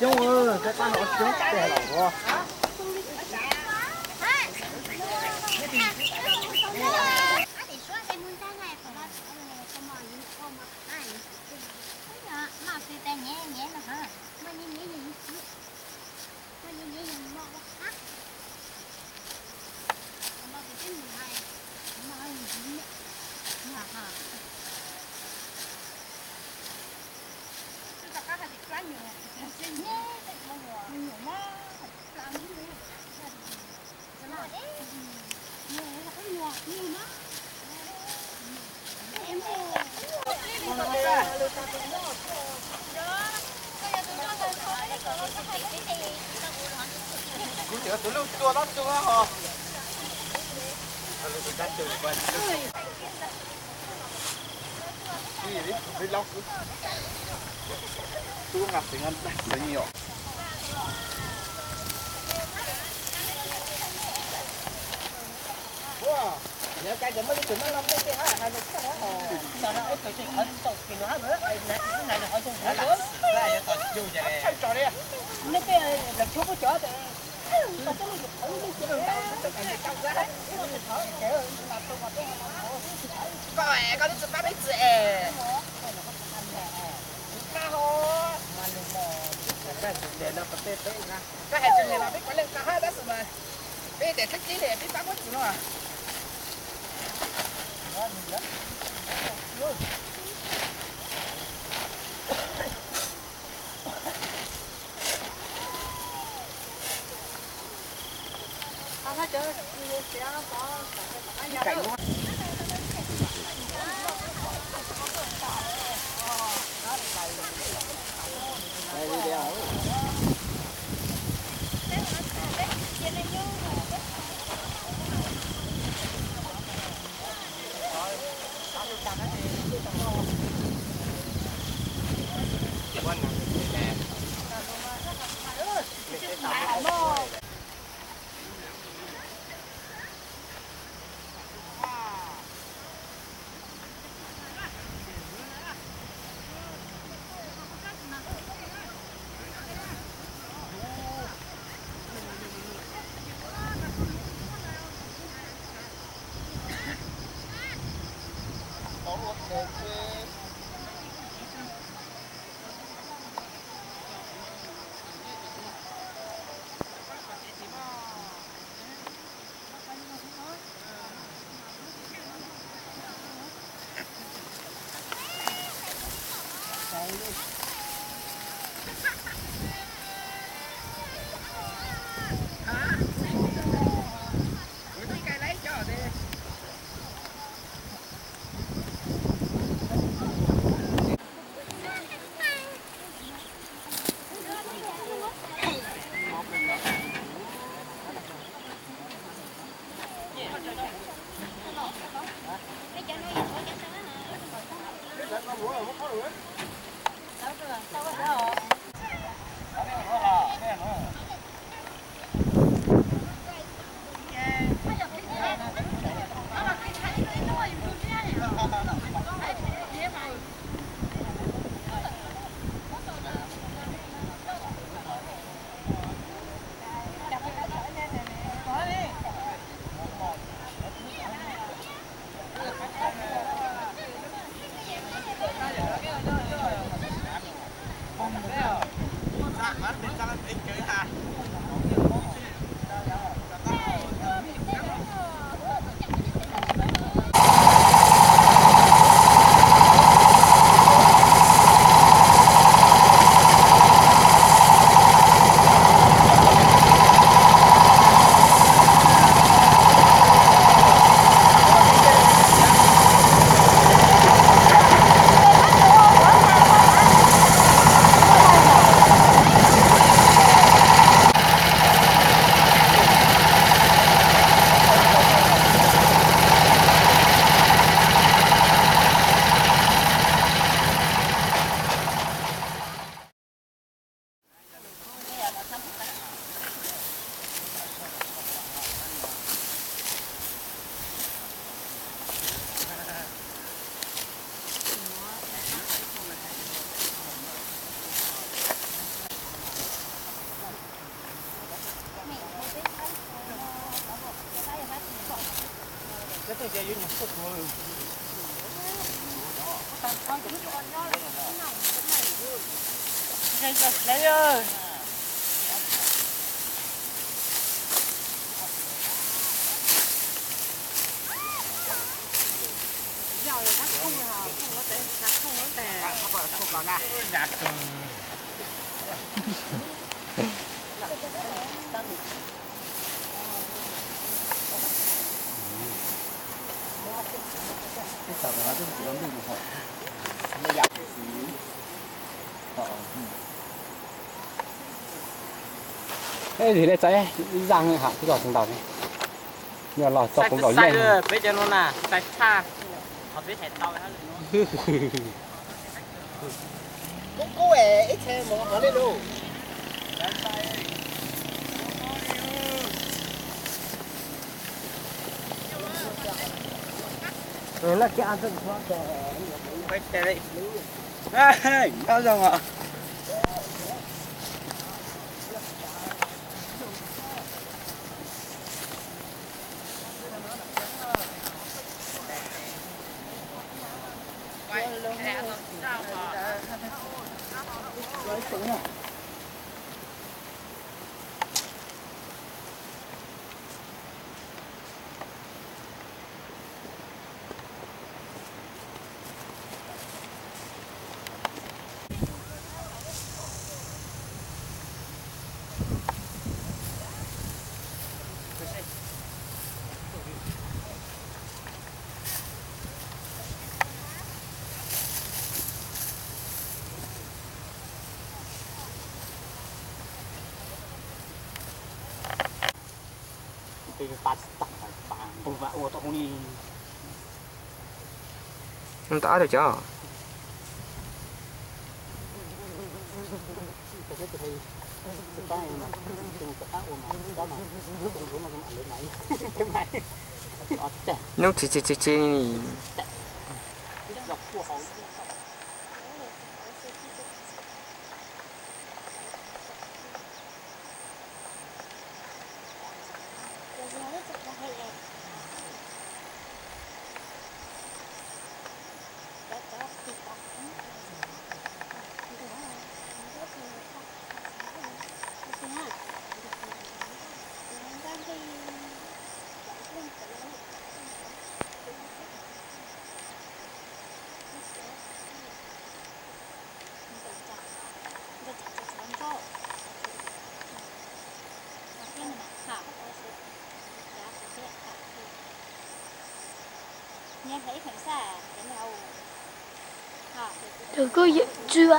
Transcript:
Coob, peb pab no coob tiag los ua. Kuv cov tus lub tua tab tug ho. Tub nqa xeev nqa ntaj ntawd nyiam. Yog cai ces muab ib tug mab loj peb tej hab hais lus txog hov hos. Tso no ib tug tsis qhov txaus kis no hab, nais nws qhov zoo hab lawm. Tshaj tso li. Nej tej los tshub puab cov tes. Koj es koj twb tsis pab peb txwv es. Tsis pab hos. Koj hais tsis nyiam los peb puav leej nqa hab tab sis mas peb tes thab kib li peb pab muab txwv no. Ej, zim le txais ib zaj ha, twb los tsis ntaus ne. Yog los tau kuv nkaus yeej. Peb cov no na, txais tshaj. Kub kub es ib txhia mus hov li lus. Ntawm ab tawm cov. Nub tsis tsis tsis tsis. Tus kuj yawm tswv.